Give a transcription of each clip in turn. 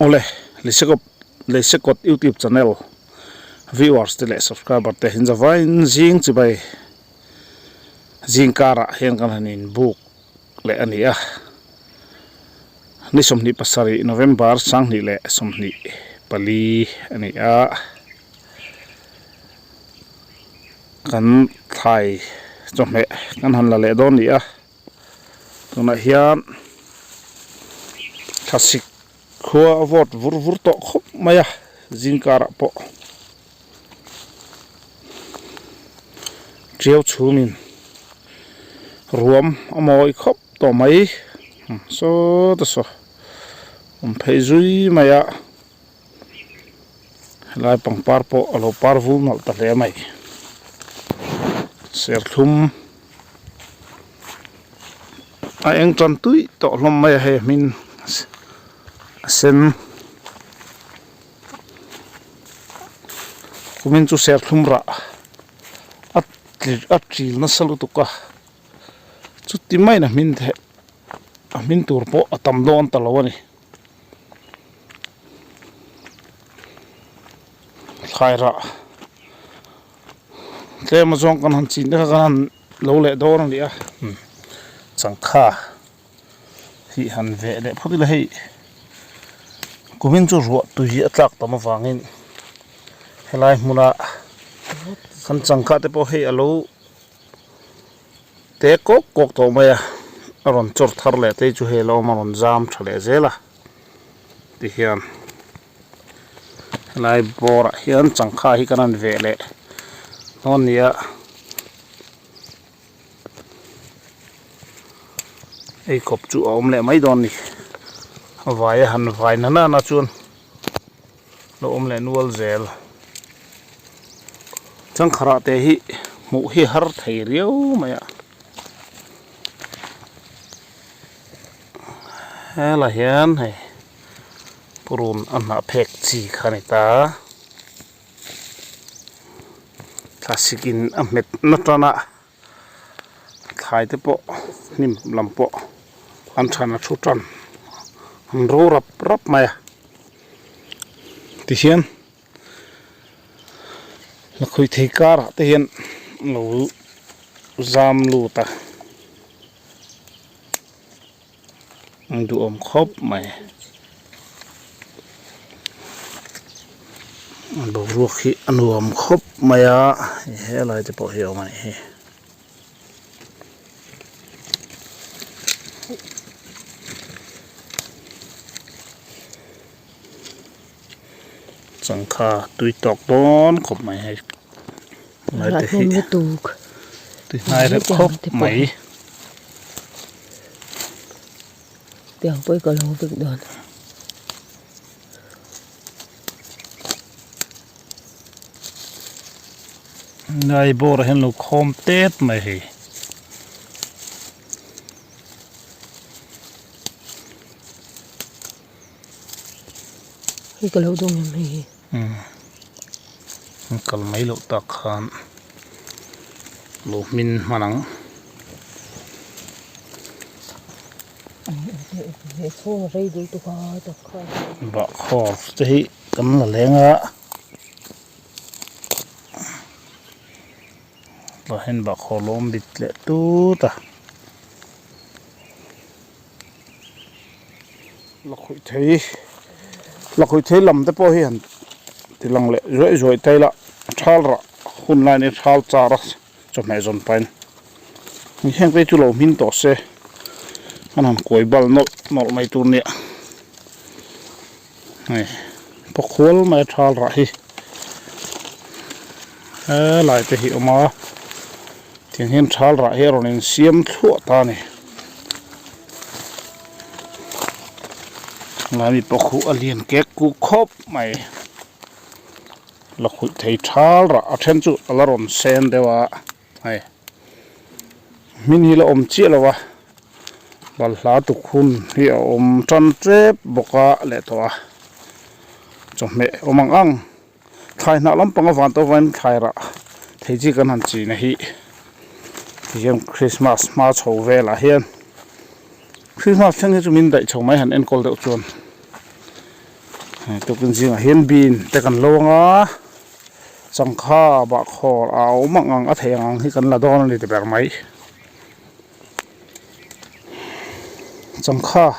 Awle, Leisekawp Leisekawt YouTube channel viewers te leh subscriber te hin zavaiin zing chibai zing karah hian kan han inbuk leh a ni a. Ni 27 November 2024 a ni a. Kan thlai chawhmeh kan han la leh dawn ni a. Tunah hian thlasik khua a vawt vur vur tawh khawp mai a zing karah pawh tiau chhumin ruam a mawi khawp tawh mai saw ta saw awm phei zui mai a helai pangpar pawh a lo par vul nalh ta hle mai serthlum. A eng tan tui tawh hlawm mai a hei hmin a sen kumin chu serthlum rah a a ṭil nasa lutuk a chuti maiin a hmin theih a hmin tur pawh a tam dawn ta lo a ni thlai rah. Tlem a zawng kan han chin te kha kan han lo leh dawn a ni a changkha hi han veh leh phawt ila hei kumin chu ruah tui hi a tlak tam avangin helai hmuna kan changkha te pawh hei a lo te kawk kawk tawh mai a a rawn chawr thar leh te chu hei a lo awm a rawn zam tha leh zel a tihian. Helai bawr ah hian changkha hi kan han veh leh dawn a ni a eikhawp chu a awm leh mai dawn a ni a vai a han vai na nana chuan lo awm leh nual zel changkha rah te hi hmuh hi har thei riau mai a helai hian hei. Purun a hnah phek chi kha a ni ta. Thlasik in a hmet na tan a thlai te pawh hnim lam pawh an than a thu tan an ro rap rap mai a tihian lakhuih thei karah te hian lo zam lut a. An duhawm khawp mai boruak hi a nuam khawp mai a helai te pawh hi a awm a nih hi. Changkha tui tawk dawn khawp mai hei lai te hi tui hnai reuh khawp mai. Tiang pawh hi ka lo vek dawn. Ngai bawr ah hian lo khawm tep mai hei. Hei ka lo dawng em hei hi. Umm kal mai loh tak khan lo hmin hman ang. Bahkhawr te hi kan la leng a tah hian bahkhawr lo awm bit leh tut a. Lakhuih thei lakhuih thei lam te pawh hi han ti lang leh zuaih zuaih ta ila thal rah hun lai a ni thal char a chawhmeh zawn pahin heng te chu lo hmin tawh se an han kuai bal nawlh nawlh mai tur nia hei paw khual mai a thal rah hi helai te hi a awm a tiang hian thal rah hi a rawn insiam thluah ta a ni. Lai mi pawh khuh a lian kek kuk khawp mai la khuih thei thal rah a then chu a la rawn sen deuh a hei hmin hi la awm chiah lo a balhla tukhun hi a awm tan tep bawk a leh tawh a chawhmeh awm ang ang thlai hnah lampang a van tawh avangin thlai rah thei chi kan han chin a hi tihian christmas hma chho velah hian christmas thleng hi chu min daih chho mai han enkawl deuh chuan. Tukin zingah hian bean te kan lo ang a, changkha bahkhawr a awm ang ang a theih ang ang hi kan la dawn a ni ti ber mai. Changkha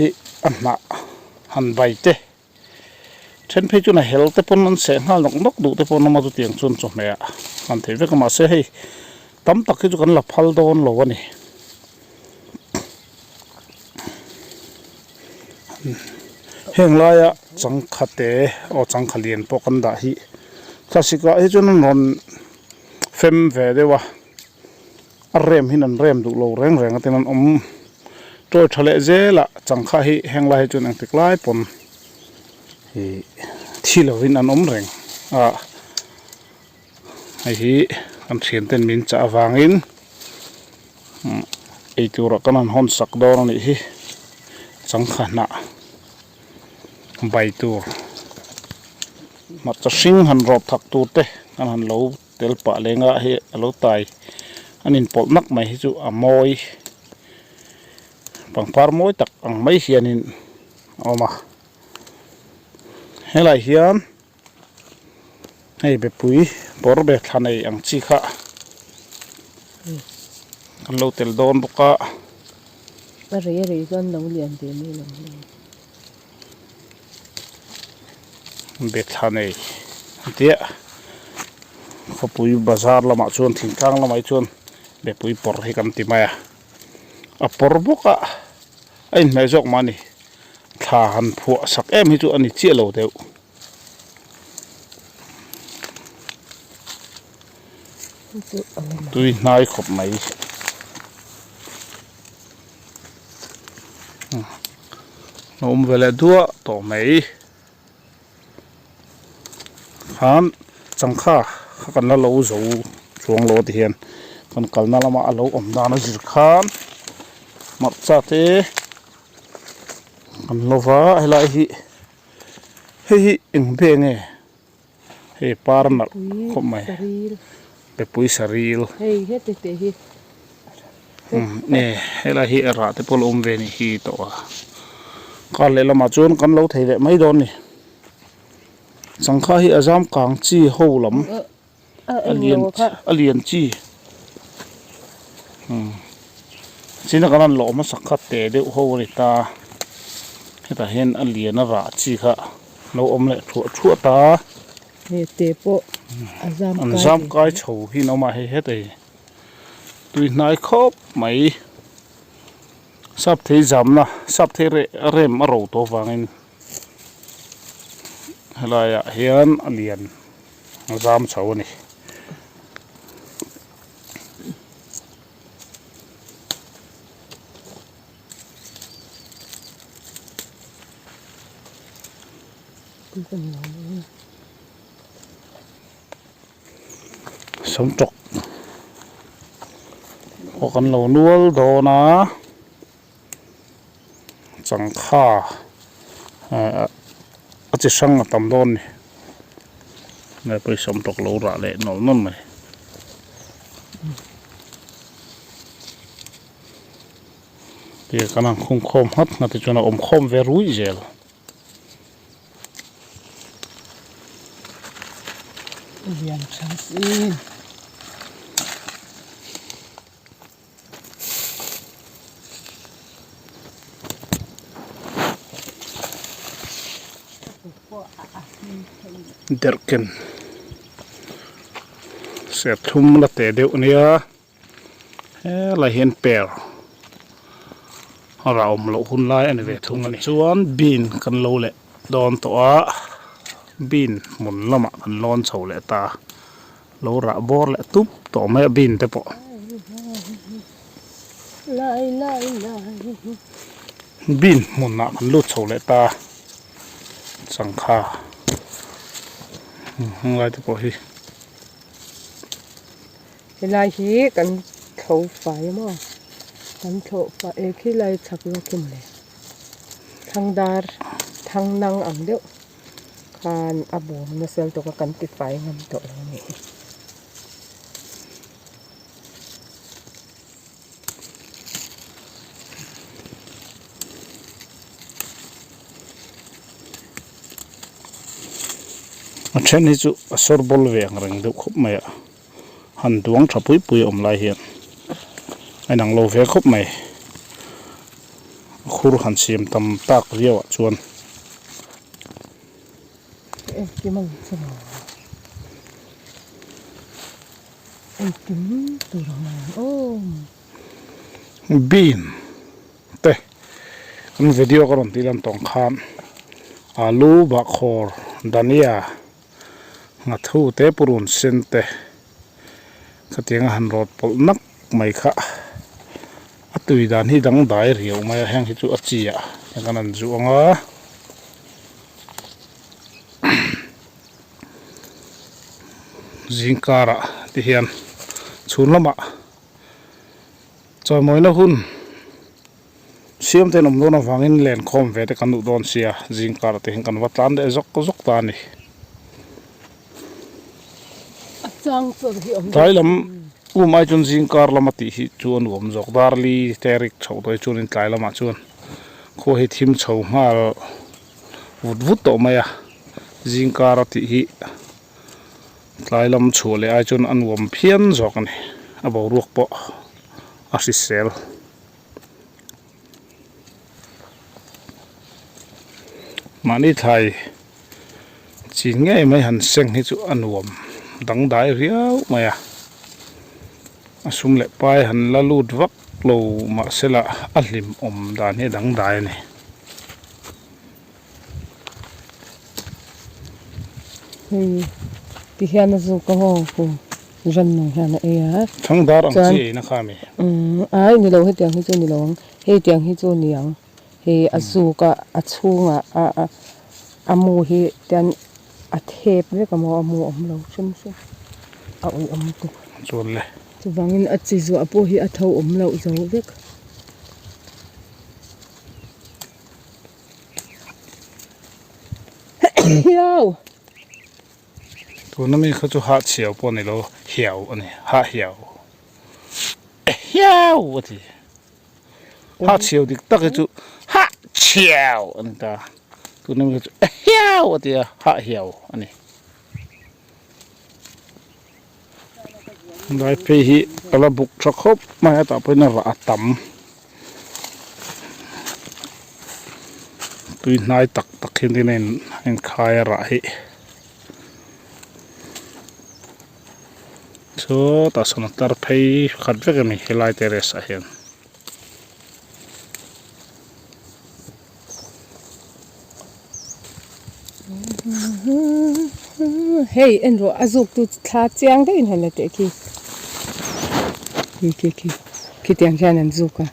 hi a hnah han bai te then phei chuan a hel te pawn an seh nghal nawk nawk duh te pawh an awm a chutiang chuan chawhmeh ah han theih vek a mahse hei tam tak hi chu kan la phal dawn lo a ni. Heng laia changkha te aw changkha lian pawh kan dah hi thlasik ah hi chuan an rawn fem ve deuh a a rem hian an rem duh lo reng reng a tin an awm tawi tha leh zel a changkha hi heng lai hi chuan engtik lai pawn ih thi lovin an awm reng a hei hi kan thian ten min chah avangin eitur ah kan han hawn sak dawn a nih hi changkha hnah bai tur hmarcha hring han rawp thak tur te kan han lo tel pah leng a hei a lo tai an inpawlh nak mai hi chu a mawi pangpar mawi tak ang mai hianin a awm a helai hian. Hei bepui bawr be thla nei ang chi kha kan lo tel dawn bawk a. A rei a rei chuan lo lian ve mai lo hle. Be thla nei an tia khawpui bazar lamah chuan thingtlang lamah hi chuan bepui pawr hi kan ti mai a a pawr bawk a a inhmeh zawk mah a ni thla han phuah sak em hi chu a ni chiah lo deuh. Tui hnai khawp mai a awm ve leh duah tawh mai khan changkha kha kan la lo zo chuang lo ti hian kan kalna lama a lo awm dan a zir khan hmarcha te kan lo va helai hi. Hei hi eng ve nge hei par nalh khawp mai bepui saril nge helai hi a rah te pawh a lo awm ve anih hi tawh a kar leh lamah chuan kan lo thei leh mai dawn a ni changkha hi a zam kang chi ho lam a lian a lian chi umm china kan han lawh hmasak kha te deuh ho a ni ta hetah hian a lian a rah chi kha lo awm leh thuah thuah ta he te pawh a zam an zam kai chho hi an awm a hei heta hi tui hnai khawp mai sap thei zamna sap thei reh rem a ro tawh avangin helaiah hian a lian a zam chho a ni. Sawmtawk pawh kan lo nual dawn a. Changkha a chi hrang a tam dawn a ni nge pawisa awm tawk lo rah leh nawlh nawlh mai tia kan han khung khawm nghat nghat te chuan a awm khawm ve ruih zel. Lian tha si. Derhken serthlum la teh deuh ania helai hian per a rah awm loh hun lai a ni ve thung a ni chuan bean kan lo leh dawn tawh a bean hmun lamah kan lawn chho leh ta. Lo rah bawr leh tup tawh mai a bean te pawh. Bean hmunah kan lut chho leh ta changkha heng lai te pawh hi. Helai hi kan thlo fai a maw kan thlawh fai eh khilai chhak zawk khi mawle thangdar thangnang ang deuh. Khan a bawm nasa lutuk a kan ti fai ngam tawh lo a nih hi. A then hi chu a sawr bawl ve ang reng deuh khawp mai a, han duang tha pui pui a awm lai hian a inang lo ve khawp mai. A khur han siam tam tak viau ah chuan. Engkim ang chu maw? Engkim tur ang aw. Bean te kan video ka rawn tih lan tawng khan alu bahkhawr dania nghathu te purun sen te khatiang a han rawt pawlh nak mai kha a tui dan hi dangdai riau mai a heng hi chu a chi ah kan han zuh ang a. Zingkarah ti hian chhun lamah chawimawina hun siam te an awm dawn avangin lenkhawm ve te kan duh dawn sia zingkarah te hian kan va tlan leh zawk zawk ta a ni. Tlai lam um ai chuan zingkar lama tih hi chu a nuam zawk darli te rik chhoh daih chuanin tlai lamah chuan khua hi thim chho nghal vut vut tawh mai a zingkar a tih hi tlai lam chhuah leh ai chuan a nuam phian zawk a ni a boruak pawh a hrisel. Mahni thlai chin ngei mai han seng hi chu a nuam dangdai riau mai a a sum leh pai han la lut vak lo mahsela a hlim awm dan hi a dangdai a ni. Hei ti hian a zuk a haw hu rannung hian a ei a. Thangdar ang chi ei na kha mi. Umm ai ni lo hetiang hi chu ni lo ang hei tiang hi chu ni ang hei a zuk a a chhungah a a a mu hi tian a thep vek a maw a mu awm lo hrim hrim a awih awm tuk. Chuan le. Chuvangin a chi zuah pawh hi a tho awm loh zo vek. Hiau! Tuna mi kha chu hah chhiau pawh a ni lo, hiau a ni, hah hiau. Hiau a ti. Hah chhiau dik tak hi chu hah chhiau a ni ta. Tuna mi kha chu hiau a ti a, hah hiau a ni. Lai phei hi a la buk tha khawp mai a tah pawhin a rah a tam tui hnai tak tak hian tin a in a inkhai a rah hi sawtah sawn a tlar phei khat vek a ni helai terrace ah hian. Hei en rawh a zuk tu thla chiang deuh in han la teh khi khi khi khi khitiang khian an zuk a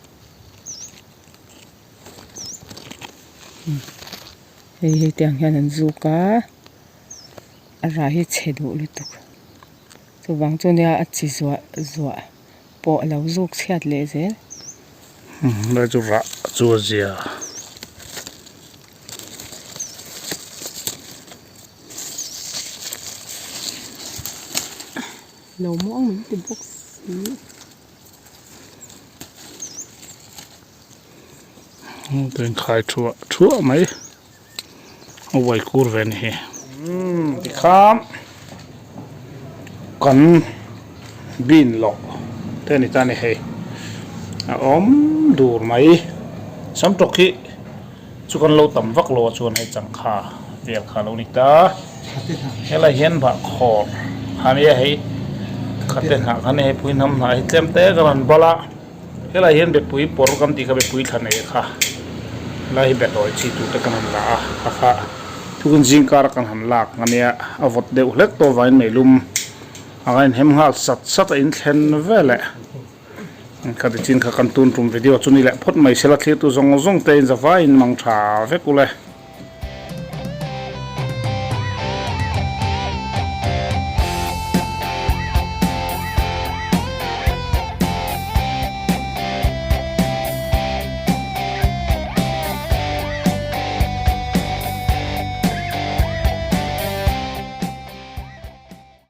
hei hei tiang hian an zuk a a rah hi chhe duh lutuk chuvang chu nia a chi zuah zuah. pawh a lo zuk chhiat leh zel. Lai chu rah chu a zia. Lo muang min ti bawk si. Tuin khai thuah thuah mai a uai kur ve a ni hi. Tikhan kan bin loh te a ni ta a ni hei a awm dur mai samtawk hi chu kan lo tam vak lo a chuan hei changkha vel kha a lo ni ta helai hian bahkhawr kha a nia hei khate hnah kha a ni hei pui hnam hnah hi tlem te ka rawn bal a. Helai hian bepui pawr kan tih kha bepui thla nei kha helai hi behlawi chi tur te kan han la a kha kha tukin zing kar a kan han lak ania a vawt deuh hlek tawh avangin meilum anga inhem nghal sat sat a inthlen veleh khati chin kha kan tun tum video chu ni leh phawt mai sela thlir tu zawng zawng te in zavaiin mang tha vek ule.